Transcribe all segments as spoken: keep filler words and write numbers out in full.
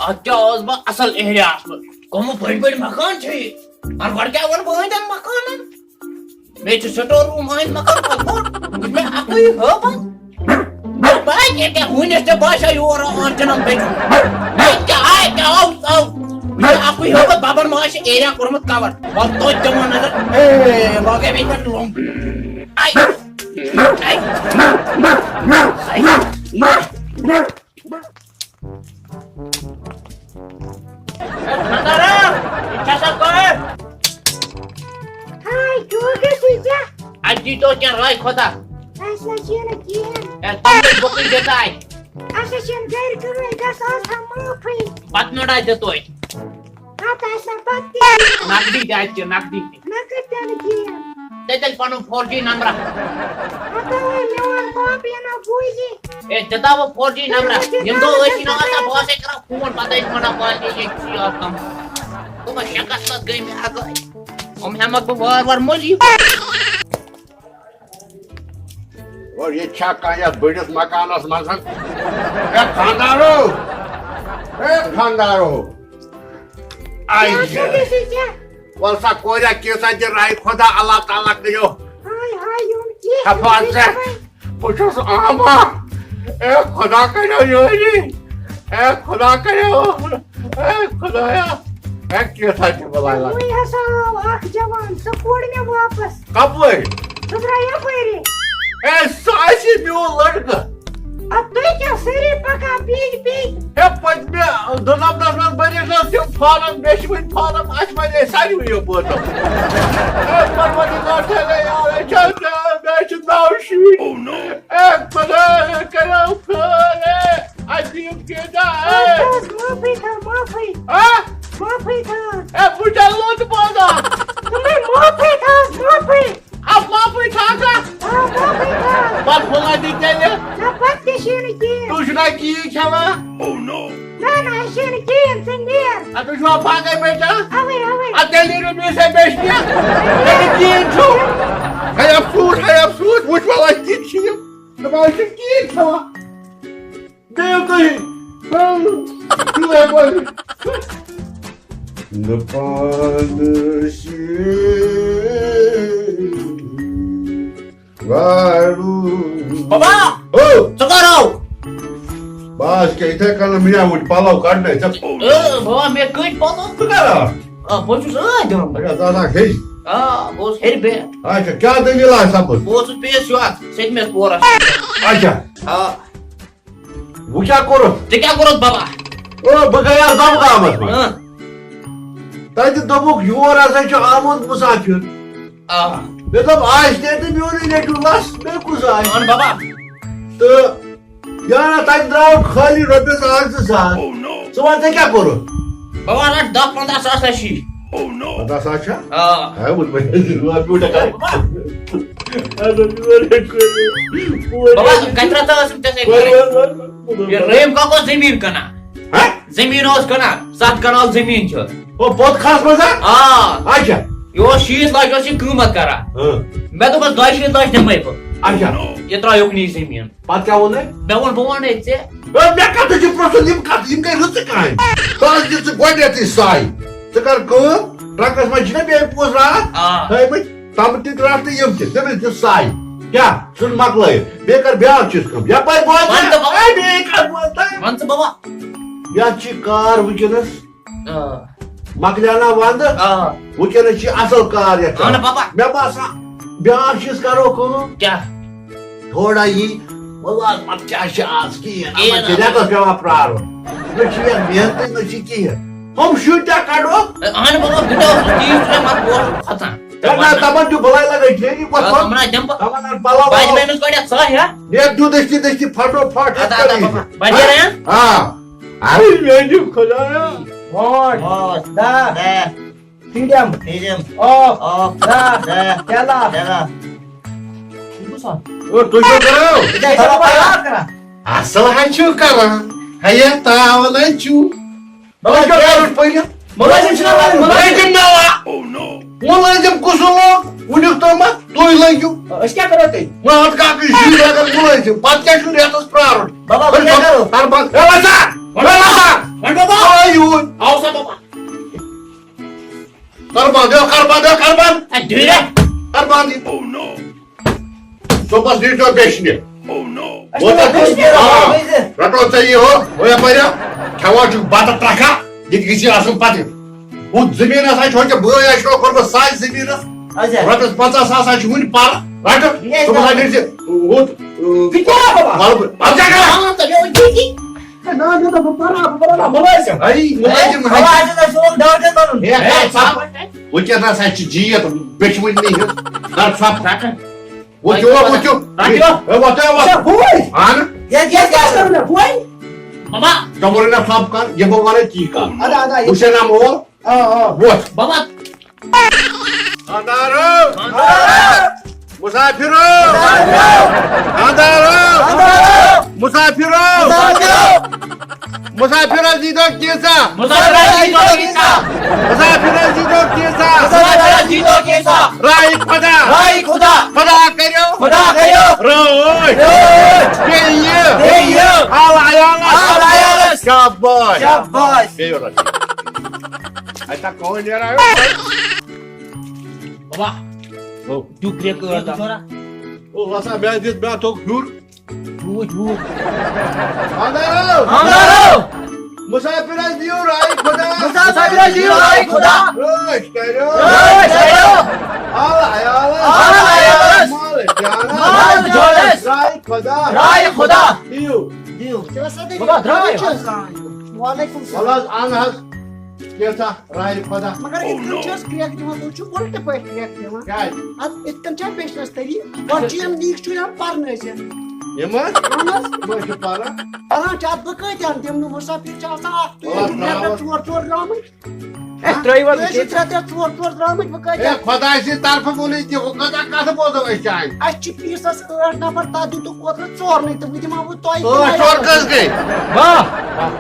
اتھ کیٛاہ اوس بہٕ اصل ایریاہس منٛز؟ کٕمہٕ بٔڑۍ بٔڑۍ مکان چھِ یہِ؟ ار گۄڈٕ کیٛاہ وَنہٕ بہٕ أہٕنٛدٮ۪ن مکانن؟ مےٚ چھُ سٹور روٗم أہٕنٛدۍ مکان پتہٕ گوٚو، یہِ چھُ مےٚ اَکُے ہٲوان۔ بہٕ ہا کیٛاہ کیٛاہ وُنِس ژےٚ باسیٛا یور آن چنل بیٚیہِ؟ ہے کیٛاہ، ہے کیٛاہ آو، آو؟ یہِ چھُ اَکُے ہٲوان، ببن ما آسہِ ایریا کوٚرمُت کور۔ وَلہٕ توتہِ دِمو نظر۔ ہے، لگے مےٚ پٮ۪ٹھ لوٚمب۔ آے، آے، آے۔ خانٛدارا، یہِ چھا سا کٲم؟ ہاے، ٹھوٗل گژھِ ژےٚ۔ اَتہِ دیٖتو کینٛہہ راے خۄدا۔ اَسہِ نہ چھِ نہٕ کِہیٖنۍ۔ اے، تَمہِ بۄکٕے دِتھ آے۔ اَسہِ چھِنہٕ گَرِ کٕہٕنۍ، گژھ آز تھاو معٲفٕے۔ بَتہٕ میوٚنٛڈ آسہِ دِتھ توتہِ۔ اَتھ آسہِ نہ پَتہٕ تہِ۔ نقدی تہِ اَتہِ چھِ، نقدی تہِ۔ نقد تہِ نہٕ کِہیٖنۍ۔ ژےٚ تیٚلہِ پَنُن فور جی نمبرا؟ ہَتو ہے میون باپ یہِ نہ بوٗزی۔ اے، دِتہ وۄنۍ فور جی نمبرا؟ ییٚمہِ دۄہ ٲسی نہ آسان، بہٕ آسے کران فون، پتہٕ ٲسۍ ونان، "واللہ ییٚتہِ چھُ یہِ آسان۔" دوٚپمَس، "شکس پتہٕ گٔے مےٚ اکٲے۔ یِم ہٮ۪مکھ بہٕ وارٕ وارٕ مٔلۍ یہِ۔" اور ییٚتہِ چھا کانٛہہ یتھ بٔڑِس مکانس منٛز؟ اے خانٛدارو! اے خانٛدارو! آے! کیٛاہ گژھِ ژےٚ؟ وَل سا کوریا، کینٛژھا دِ راے خۄدا، اللہ تعالیٰ کٔرِو ہاے ہاے، یِم کینٛہہ حفاظت۔ چھِ وۄنۍ۔ بہٕ چھُس آما۔ اے خۄدا کٔرِو یٲری۔ اے خۄدا کٔرِو۔ اے خۄدایا۔ اے کینٛژھا دِ بلاے لگ۔ وۄنۍ ہسا آو اکھ جوان، سُہ کوٚڑ مےٚ واپس۔ کپٲرۍ؟ سُہ درٛاو یپٲری۔ اے سُہ آسہِ میون لڑکہٕ۔ اَدٕ تُہۍ کیٛاہ سٲری پَکان پیٖٹۍ پیٖٹۍ؟ ہے، پٔتمہِ دُنَمتَس منٛز بٔرِکھ نہٕ حظ تِم فارم، مےٚ چھِ وٕنہِ فارم اَسہِ وَنے ساروِیو بٲژو۔ ہے، پروردگار تعالیٰ، یا، ہے، چھا، چھا، مےٚ چھِ نَو شُرۍ۔ ہے، خۄدایا، کَرو خٲر، ہے، اَسہِ دِیِو کینٛہہ، ہے۔ اَدٕ حظ، معٲفی تھاو، معٲفی۔ ہا؟ معٲفی تھاو۔ ہے، بہٕ چھَس لوٚت بوزان۔ دوٚپمَے معٲفی تھاو، معٲفی۔ اَتھ معٲفی چھا آسان؟ آ، معٲفی چھا۔ پَتہٕ پھُلٲے دی تیٚلہِ۔ نہ، پَتہٕ تہِ چھُے نہٕ کِہیٖنۍ۔ تُہۍ چھُو نا کِہیٖنۍ کھٮ۪وان؟ نہ، نہ، اَسہِ چھُے نہٕ کِہیٖنۍ، ژٕ نیر۔ اَدٕ تُہۍ چھُوا پاگَے بیٹا؟ اَوَے، اَوَے۔ اَدٕ تیٚلہِ نیٖرِو مےٚ سۭتۍ بیٚیہِ کینٛہہ۔ مےٚ نہٕ کِہیٖنۍ چھُو۔ ہے افسوٗس، ہے افسوٗس، وٕچھ وَلہٕ اَسہِ کِتھ چھِ یِم۔ دَپان أسۍ چھِنہٕ کِہیٖنۍ کھٮ۪وان۔ بیٚیہِ تُہۍ۔ دَپان بابا! او! ژٕ کر آو؟ بہٕ آس کیٛاہ یِتھَے کٔنۍ مےٚ وٕنۍ پَلو کَڑنَے ژےٚ۔ اے، بابا، مےٚ کٔڑۍ پَلو۔ ژٕ کر آو؟ آ، بہٕ چھُس ٲدۍ آمُت۔ اچھا، ژٕ آسان ہیٚچھ۔ آ، بہٕ اوسُس ہیٚرِ بِہِتھ۔ اچھا، کیٛاہ دٔلیٖل آسہِ سَپٕز؟ بہٕ اوسُس بیٚیِس یَتھ سٔتمِس پورَس۔ اچھا۔ آ۔ وۄنۍ کیٛاہ کوٚرُتھ؟ ژےٚ کیٛاہ کوٚرُتھ بَبا؟ او، بہٕ گٔیاس دَمہٕ گامَس منٛز۔ اۭں۔ تَتہِ دوٚپُکھ، یور ہسا چھُ آمُت مُسافِر۔ آ۔ مےٚ دوٚپ، آسہِ تہِ تہٕ میونُے نیٚچوٗ لَس، بیٚیہِ کُس آسہِ؟ اَہَن بَبا۔ تہٕ یا نہ، تَتہِ درٛاو خٲلی رۄپیَس اَکھ زٕ ساس۔ ژٕ وَن، ژےٚ کیٛاہ کوٚرُتھ؟ بَبا، رَٹ دَہ پنٛداہ ساس رَشی۔ پنٛداہ ساس چھا؟ آ۔ ہے، وُنہِ بَنہِ رۄپیہِ وُنہِ کَرٕ۔ بَبا، کَتہِ رَٹہٕ ٲسٕم ژےٚ سۭتۍ کَرٕنۍ؟ یہِ رحیم کاک اوس زٔمیٖن کٕنان۔ ہہ؟ زٔمیٖن اوس کٕنان، ستھ کنال زٔمیٖن چھِ۔ او، پوٚت کھس منٛز ہا؟ آ۔ اچھا۔ یہِ اوس شیٖتھ لچھ اوس یہِ قۭمتھ کران۔ ہاں۔ مےٚ دوٚپمَس، "دۄیہِ شیٖتھ لچھ دِمَے بہٕ۔" اچھا۔ یہِ ترٛاو یُکنُے زٔمیٖن۔ پتہٕ کیٛاہ ووٚنُے؟ مےٚ ووٚن، "بہٕ وَنَے ژےٚ۔" ہے، مےٚ کَتھ چھِ پرٛژھُن، یِم کَتھ، یِم کَتہِ رٕژٕ کامہِ؟ بہٕ حظ دِژ ژٕ گۄڈٕنٮ۪تھٕے سَے۔ ژٕ کر کٲم، ٹرٛکَس منٛز چھِنہ بیٚیہِ پونٛسہٕ راتھ آ۔ تھٲیمٕتۍ؟ تِم تہِ ترٛٹھ تہٕ یِم تہِ، تٔمِس دِ سَے۔ کیٛاہ؟ ژھٕن مۄکلٲیِتھ۔ بیٚیہِ کر بیٛاکھ چیٖز کٲم۔ یپٲرۍ بوز وَن ژٕ۔ تہٕ بَبا۔ ہے، بیٚیہِ کر بوز تہٕ۔ وَن ژٕ بَبا۔ یَتھ چھِ کار وٕنکیٚنَس آ۔ مۄکلیو نا وَندٕ؟ آ۔ وٕنکیٚنَس چھِ اَصٕل کار یَتھ اَہَن چلان۔ بَبا۔ مےٚ باسان بیٛاکھ چیٖز کَرو کٲم۔ کیٛاہ؟ تھوڑا یی، وَلہٕ حظ، پَتہٕ کیٛاہ چھِ آز کِہیٖنۍ؟ کِہیٖنۍ اَتھ چھِ نہٕ۔ رٮ۪تَس پٮ۪وان پرٛارُن۔ نہ چھِ یَتھ محنتٕے، نہ چھِ کِہیٖنۍ۔ ہُم شُرۍ تہِ کَڑوکھ۔ اَہَن بَبا، بہٕ تہِ اوسُس تی سُہ مَتہٕ اوسُس کھۄژان۔ ہے، نہ، تِمن چھُ بلاے لگان ٹریننگ، وۄتھ، آ، وۄتھ۔ تِمن آسہِ جمپ۔ تِمن آسہِ پلو بہٕ ولاے۔ دِمہٕ أمِس گۄڈٕ اَتھ سۄے، ہا؟ نیرٕ دیُت أسۍ تہِ، أسۍ تہِ پھٹو پھٹ، أسۍ اَدٕ، اَدٕ، کَرو یہِ۔ بَبا، بَجہِ رَیان؟ آ۔ اَرے، میٛانہِ خۄدایا۔ پانٛژھ، پانٛژھ، دَہ، دَہ، فرٛیٖڈم، فرٛیٖڈم، آف، آف، دَہ، دَہ، کیلا۔ کیلا۔ یہِ کُس اکھ؟ او، تُہۍ کیٛاہ کرو؟ یہِ کیٛاہ چھِ بَبا پَران؟ اَصٕل حظ چھِو کران۔ ہے، تاوَن حظ چھِو۔ ملٲزم چھُنہ وَنان، ملٲزم۔ ملٲزم نہ وا۔ ملٲزم کُس لوگ؟ وٕنیُک تام ما تُہۍ لٲگِو۔ أسۍ کیٛاہ کرو تیٚلہِ؟ محمد کاکٕے چھُ اگر ملٲزم، پتہٕ کیٛاہ چھُ رٮ۪تس پرٛارُن؟ بابا، وۄنۍ کیٛاہ کرو؟ ہر بس، ہے وۄنۍ سا، وۄنۍ سا۔ وۄنۍ بابا۔ کر بند، یو، کر بند، یو، کر بند۔ اے، ڈیرا۔ کر بند یہِ۔ صُبحس نیٖرزیو بیٚچھنہِ۔ أسۍ ووت چھِنہٕ اَتھ بیٚچھنہِ آ، رَٹان۔ رَٹو ژےٚ یہِ ہُہ، ہُہ یَپٲرۍ، کھٮ۪وان چھُکھ بَتہٕ ترٛکھا، یہِ تہِ گژھِ آسُن پَتہٕ۔ ہُہ زٔمیٖن ہسا چھُ، ہُہ ژےٚ بٲے آسہِ شوق کوٚرمُت سارِ زٔمیٖنَس۔ اچھا۔ رۄپیَس پنٛژاہ ساس ہسا چھِ وُنہِ پَرٕ۔ رَٹہٕ، یے صُبحس ہسا نیرِ ژےٚ ہُتھ، ژٕ کیٛاہ بابا؟ وَلہٕ بہٕ، اَدٕ کیٛاہ کَرٕ؟ ژٕ کیٛاہ وَنان؟ ژٕ کیٛاہ؟ ہے، نہ، مےٚ دوٚپ، بہٕ پَرٕ ہا، بہٕ پَرٕ ہا، مُلٲزِم۔ ہے، مُلٲزِم ہے، ہا۔ بابا، اَسہِ ہسا چھُ وۄنۍ ڈاکٹر بَنُن۔ ہے، ہے، ہے، ژٕ وٕنکیٚس نہ سا چھِ جیٖت بیٚچھوٕنۍ نہٕ ہِنٛز۔ نہ ژھۄپہٕ۔ وٕچھِو، وٕچھِو۔ رَٹِو۔ ہے، وۄتھ، ہے، وۄتھ۔ اچھا، بوے۔ اَہَن۔ یَتھ، یَتھ کیٛاہ کَرُن مےٚ، بوے؟ بابا۔ ژےٚ ووٚنُے نہ ژھۄپہٕ کَر، یہِ بہٕ وَنَے تی کَر۔ اَدٕ، اَدٕ، یہِ وٕچھ ہے نہ مول۔ آ، آ۔ وۄتھ۔ بابا۔ خانٛدارو۔ خانٛدارو۔ مُسافِرو۔ خانٛدارو۔ خانٛدارو۔ مُسافِرو۔ مُسافِرو۔ مُسافِرس دیٖتو کینٛژھا۔ مُسافِرس دیٖتو کینٛژھا۔ مُسافِرس دیٖتو کینٛژھا۔ مُسافِرس دیٖتو کینٛژھا۔ راے خۄدا۔ راے خۄدا۔ خۄدا کٔرِو۔ خۄدا کٔرِو۔ رٲچھ۔ رٲچھ۔ بیٚیہِ۔ بیٚیہِ۔ حال عیالس۔ حال عیالس۔ شاباش۔ شاباش۔ بیٚیہِ رَٹھ۔ اَتہِ کون نیران؟ بابا۔ او۔ دیُت کرٛٮ۪کھ ٲٹھ دَہ۔ او، وَسا، مےٚ دِتھ، مےٚ تھوٚو ہیوٚر۔ جھوٗٹھ، جھوٗٹھ۔ خانٛدارو! خانٛدارو! مُسافِرس دِیِو راے خۄدا۔ مُسافِرس دِیِو راے خۄدا۔ رٲچھ کٔرِو۔ رٲچھ کٔرِو۔ حال عیالس۔ حال عیالس۔ مال جانس۔ مال جانس۔ راے خۄدا۔ راے خۄدا۔ دِیِو۔ دِیِو۔ بابا، درٛاے۔ وعلیکم السلام۔ وَلہٕ حظ، اَن حظ کینٛژھا۔ راے خۄدا۔ مگر یِتھ کٔنۍ چھِ أسۍ کرٛٮ۪کھ دِوان، تُہۍ چھِو اُلٹہٕ پٲٹھۍ کرٛٮ۪کھ دِوان۔ کیٛازِ؟ اَدٕ یِتھ کٔنۍ چھا بیچھنَس طریٖقہٕ؟ گۄڈٕ چھِ یِم نیٖک شُرۍ ہَن پَرنٲوِتھ۔ یِم حظ؟ اَہَن حظ۔ یِم حظ چھِ پَران۔ پَران چھِ، اَدٕ بہٕ کۭتۍ اَنہٕ تِمن؟ مُسافِر چھِ آسان اَکھ، تُہۍ آ، چھِو ترٛےٚ ترٛاوَس۔ ترٛےٚ ژور ژور درٛامٕتۍ۔ ہے، ترٛٲیِو حظ تُہۍ ٲسِو ییٚتہِ۔ ترٛےٚ ترٛےٚ ژور ژور درٛامٕتۍ، بہٕ کۭتۍ اَنہٕ؟ ہے، خۄداے سٕنٛدِ طرفہٕ ووٚنُے تہِ، ہُہ کۭژاہ کَتھٕ بوزو أسۍ چانہِ؟ اَسہِ چھِ پیٖسَس ٲٹھ نفر، تَتھ دِتُکھ اوترٕ ژورنٕے تہٕ وۄنۍ دِمہٕ ہا بہٕ تۄہہِ تہِ۔ ٲٹھ ژور کٔژ گٔے؟ باہ۔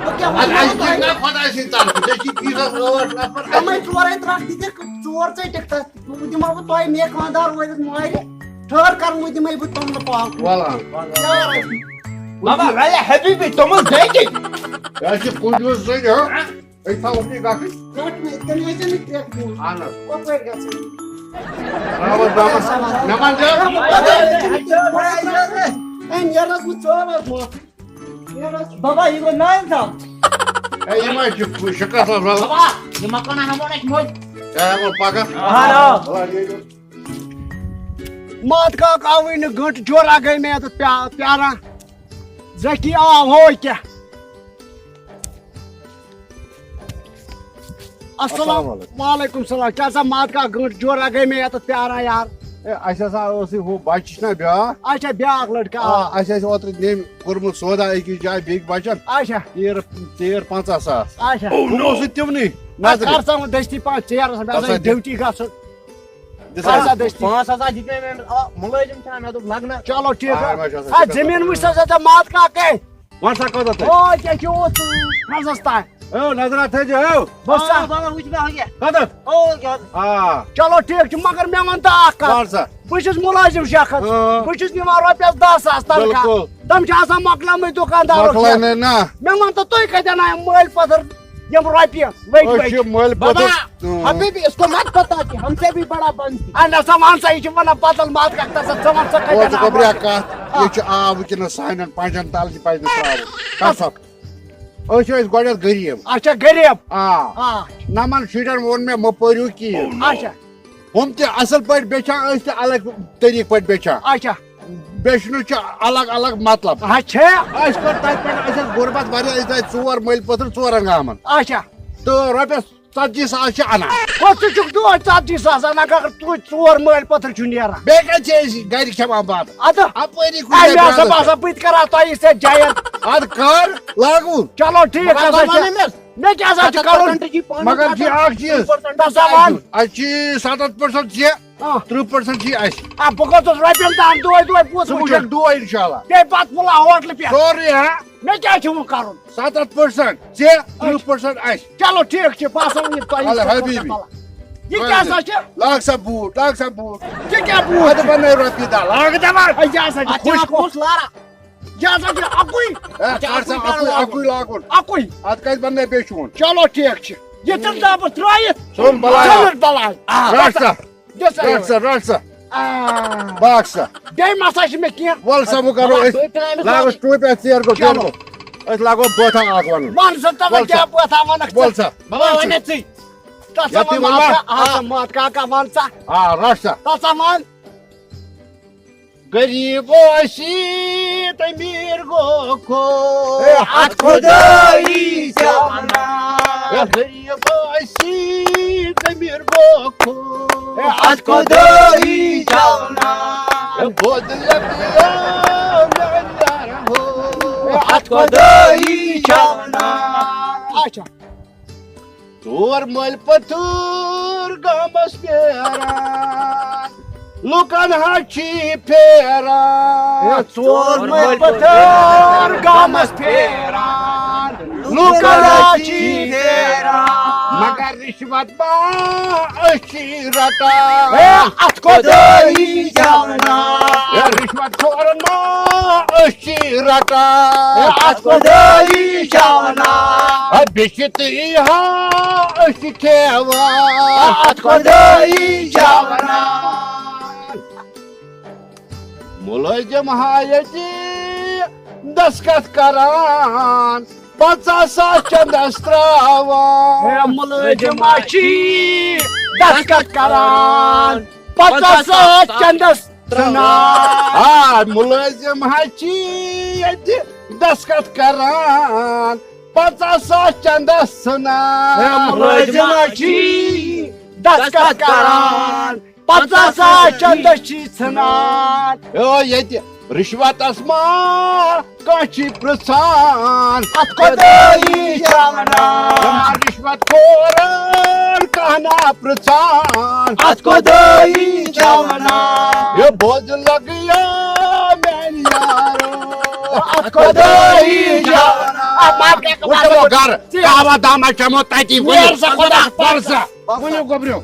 بہٕ کیٛاہ اَدٕ وَنہٕ اَسہِ تۄہہِ؟ دِتۍ نا خۄداے سٕنٛدِ طرفہٕ، ژےٚ چھی پیٖسَس ٲٹھ نفر، اَسہِ تِمَے ژورَے ترٛکھ دِتِکھ، ژور ژٔٹِکھ تَتھ۔ وۄنۍ دِمہٕ ہا بہٕ تۄہہِ، مےٚ خانٛدار روزِ مارِ، ٹھٔہر کَر، وۄنۍ دِمَے بہٕ توٚملہٕ پاو۔ وَلہٕ۔ یار، بابا، وَلہٕ حبیبی، توٚمُل بیٚیہِ۔ یہِ حظ چھِ کُنجوٗس سۭتۍ، ہاں؟ أسۍ تھاوو یہِ گَٹٕے۔ گَٹہٕ نہٕ، تیٚلہِ ٲسۍ زَن نہٕ کرٛٮ۪کھ دِوان۔ اَہَن حظ۔ کَپٲرۍ گژھو؟ برابر، برابر۔ مےٚ وَن ژٕ۔ ہے، نیر حظ، وۄنۍ ژٕ حظ وَن۔ نیر حظ۔ بابا، یہِ گوٚو نااِنصاف۔ ہے، یہِ ما چھُ شِکَس منٛز روزان؟ بابا، یہِ مکان ہٮ۪مو نہٕ أسۍ مٔلۍ۔ ہے، ہٮ۪مو پَگاہ۔ اَہَن حظ۔ وَلہٕ، یہِ گوٚو۔ مات کاک آوٕے نہٕ، گٲنٛٹہٕ جورا گٔے مےٚ یَتَتھ پیا-، پیاران۔ زَکی آو، ہو کیٛاہ؟ السلام۔ السلام علیکم۔ وعلیکم السلام۔ کیٛاہ سا مات کاک، گٲنٛٹہٕ جورا گٔے مےٚ یَتَتھ پیاران یار۔ ہے، اَسہِ ہسا اوس یہِ ہُہ بَچہٕ چھُنہ بیٛاکھ؟ اچھا، بیٛاکھ لٔڑکہٕ، آ۔ آ، اَسہِ ٲسۍ اوترٕ نِمۍ کوٚرمُت سودا أکِس جایہِ بیٚکہِ بَچَن۔ اچھا۔ تیٖر، تیٖر پنٛژاہ ساس۔ اچھا۔ بہٕ گوٚوُس تِمنٕے اَدٕ نظرِ۔ کر سا وۄنۍ دٔستی پانٛژھ ژیر آسان، مےٚ ہسا آسان سا دِ-، ڈیوٹی گژھُن۔ دِ سا۔ پانٛژھ ہسا دِ-، پانٛژھ ہسا دِتۍ مےٚ، مےٚ، آ، مُلٲزِم چھا، مےٚ دوٚپ لَگہٕ نہ۔ چلو ٹھیٖک۔ آ، وۄنۍ چھُ آسان آ، شُکر۔ زٔمیٖن وٕچھ سا ژےٚ مات کاکے۔ وۄنۍ سا کوٚتَتھ تھٔج؟ او، کیٛاہ چھُ اوس مَزَس تام۔ او، نظرا تھٲیزِ، او۔ بہٕ سا۔ آ، بابا، وٕچھ مےٚ ہُہ کیٛاہ۔ کوٚتَتھ؟ او، کیٛاہ۔ آ۔ چلو ٹھیٖک چھُ، مگر مےٚ وَن تہٕ اَکھ کَتھ۔ وَن سا۔ بہٕ چھُس مُلٲزِم شخص۔ آ۔ بہٕ چھُس نِوان رۄپیَس دَہ ساس تنخواہ۔ بِلکُل۔ تِم چھِ آسان مۄکلاومٕتۍ دُکاندارو مۄکلٲے کھٮ۪تھ۔ نہٕ، نہ۔ مےٚ وَن تہٕ تُہۍ کَتٮ۪ن آیہِ مٔلۍ پَتھر یِم رۄپیہِ ؤٹۍ أسۍ ؤٹۍ؟ چھِ مٔلۍ بابا، پَتھر۔ اۭں۔ حبیبی، اس کو مت بتا کہ ہم سے بھی بڑا بنتی۔ اَہَن سا، وَن سا، یہِ چھِ وَنان بدل مات کَتھ، ژٕ وَن سا او، کَتٮ۪ن ژٕ آو کَبریا رۄپیہِ؟ کَتھ؟ آ۔ یہِ چھُ آب وٕنکیٚنَس سانٮ۪ن پنٛجَن تَل چھِ پَزِ نہٕ ترٛاوُن۔ کَتھ سا؟ أسۍ چھِ أسۍ گۄڈٕنٮ۪تھ غریٖب۔ اچھا، غریٖب۔ آ۔ آ۔ نَمَن شُرٮ۪ن ووٚن مےٚ، مہٕ پٔرِو کِہیٖنۍ۔ اچھا۔ ہُم تہِ اَصٕل پٲٹھۍ بیٚچھان، أسۍ تہِ الگ طریٖقہٕ پٲٹھۍ بیٚچھان۔ اچھا۔ بیٚچھنَس چھُ الگ الگ مطلب۔ اچھا۔ اَسہِ کوٚر تَتہِ پٮ۪ٹھ، اَسہِ ٲس غُربت واریاہ، أسۍ درٛاے ژور مٔلۍ پٔتھٕر ژورَن گامَن۔ اچھا۔ تہٕ رۄپیَس ژَتجی ساس چھِ اَنان۔ گوٚو ژٕ چھُکھ دۄہَے ژَتجی ساس اَنان، اگر توتہِ ژور مٔلۍ پٔتھٕر چھُ نیران۔ بیٚیہِ کَتہِ چھِ أسۍ گَرِ کھٮ۪وان بَتہٕ؟ اَدٕ؟ اَپٲری کُنہِ اَمہِ جایہِ آسہٕ برٛونٛہہ بہٕ آسان بہٕ تہِ کَران تۄہہِ سۭتۍ جایَن۔ اَدٕ کر لاگوٗن۔ چلو ٹھیٖک مگر ہسا دَپان چھِ۔ أمِس، مےٚ کیٛاہ سا چھُ اَتھ کَرُن؟ پرسنٹ چھِ پانَس مگر اَتھ جی اَکھ چیٖز۔ پرسنٹ تَتھ سا وَن۔ اَسہِ چھِ سَتَتھ پٔرسَنٹ ژےٚ، آ۔ تٕرٛہ پٔرسَنٹ چھِ اَسہِ۔ آ، بہٕ گوٚژھُس رۄپیَن دَہَن دۄہَے دۄہَے پوٗژٕ ژٕ وٕچھُن۔ وٕچھَکھ دۄہَے اِنشاء اللہ۔ بیٚیہِ بَتہٕ پھوٚلہ ہوٹلہٕ پٮ۪ٹھ۔ سورُے ہا۔ مےٚ کیٛاہ چھُ وۄنۍ کَرُن؟ سَتَتھ پٔرسَنٹ ژےٚ، تٕرٛہ پٔرسَنٹ اَسہِ۔ چلو ٹھیٖک چھُ، بہٕ آسو وٕنہِ تۄہہِ اَلہٕ سۭتۍ حبیٖبی۔ پَلہ۔ یہِ کیٛاہ سا چھِ؟ لاگ سا بوٗٹ، لاگ سا بوٗٹ۔ یہِ کیٛاہ بوٗٹ اَدٕ چھُ؟ بَنٲے رۄپیہِ دَہ، لاگ دَپان۔ ہے، یہِ ہسا چھُ اَتھ چھِ خوش۔ پونٛسہٕ لاران۔ یہِ ہسا چھُ اَکُے۔ ہے، اَتھ چھِ کَر سا اَکُے اَکُے، لاگُن۔ اَکُے لاگُن۔ اَکُے۔ اَتھ کَتہِ بَننَے بیٚیہِ چون؟ چلو ٹھیٖک چھُ۔ یہِ تِم دَبہٕ ترٛٲیِتھ۔ ژوٚل بَلاے۔ ژٔلٕر بَلاے۔ آ۔ رَٹ سا۔ دِس سا رَٹ سا، رَٹ سا۔ آ۔ باغ سا۔ بیٚیہِ ما سا چھِ مےٚ کینٛہہ؟ وَل سا، وۄنۍ کَرو أسۍ، لاگو أسۍ ٹوٗپۍ اَتھ ژیر گوٚو، ژیر چلو۔ گوٚو۔ أسۍ لاگو بٲتھا اَکھ وَنُن۔ وَن سا، ژٕ وَن وَل کیٛاہ سا۔ بٲتھا وَنَکھ ژٕ؟ وَل سا۔ بہٕ وَنہٕ ژٕے۔ تَتھ سا یَتھ تہِ وَن وَن ما۔ ماکا، آ، سا ماکا، وَن سا۔ آ، رَٹ سا۔ تَتھ سا وَن۔ غریب اوس یہِ تہٕ أمیٖر گوٚو کھوٚر۔ اے، اَتھ خۄدٲیی ژےٚ وَنان۔ اے، غریب اوس یہِ تہٕ أمیٖر گوٚو کھوٚر۔ اے، اَتھ خۄدٲیی ژےٚ وَنان۔ اے، بود لگیو میٛانہِ یارٕ ہو۔ اے، اَتھ خۄدٲیی ژےٚ وَنان۔ اچھا۔ ژور مٔلۍ پتھر گامس پھیران، لُکن ہا چھی پھیران۔ ہے، ژور مٔلۍ پتھر گامس پھیران، لُکن ہا چھی پھیران۔ مگر رشوت ما أسۍ چھی رٹان۔ ہے، اتھ خۄدٲیی ژےٚ وَنان۔ ہے، رشوت خورن ما أسۍ چھی رٹان۔ ہے، اتھ خۄدٲیی ژےٚ وَنان۔ ہے، بیٚیہِ چھِ تُہۍ ہا أسۍ چھِ کھٮ۪وان۔ اتھ خۄدٲیی ژےٚ وَنان۔ مُلٲزِم ہا ییٚتہِ دستخط کران، پنٛژاہ ساس چندس تراوان۔ ہے، مُلٲزِم ہا چھی دستخط کران، پنٛژاہ ساس چندس ژھٕنان۔ آ، مُلٲزِم ہا چھی ییٚتہِ دستخط کران، پنٛژاہ ساس چندس ژھٕنان۔ ہے، مُلٲزِم ہا چھی دستخط کران، پنٛژاہ ساس چندس چھی ژھٕنان۔ او، ییٚتہِ رشوتس ما کانٛہہ چھی پرژھان۔ اتھ خۄدٲیی ژےٚ وَنان۔ رشوت خورن کانٛہہ نا پرژھان۔ اتھ خۄدٲیی ژےٚ وَنان۔ یہِ بوز لگیا میٛانہِ یارو۔ اتھ خۄدٲیی ژےٚ وَنان۔ وۄنۍ چمو گرٕ، قہوہ دامہ چمو تتی۔ ؤلِو۔ نیر سا خۄدا۔ وَل سا۔ ؤلِو گوٚبرِو۔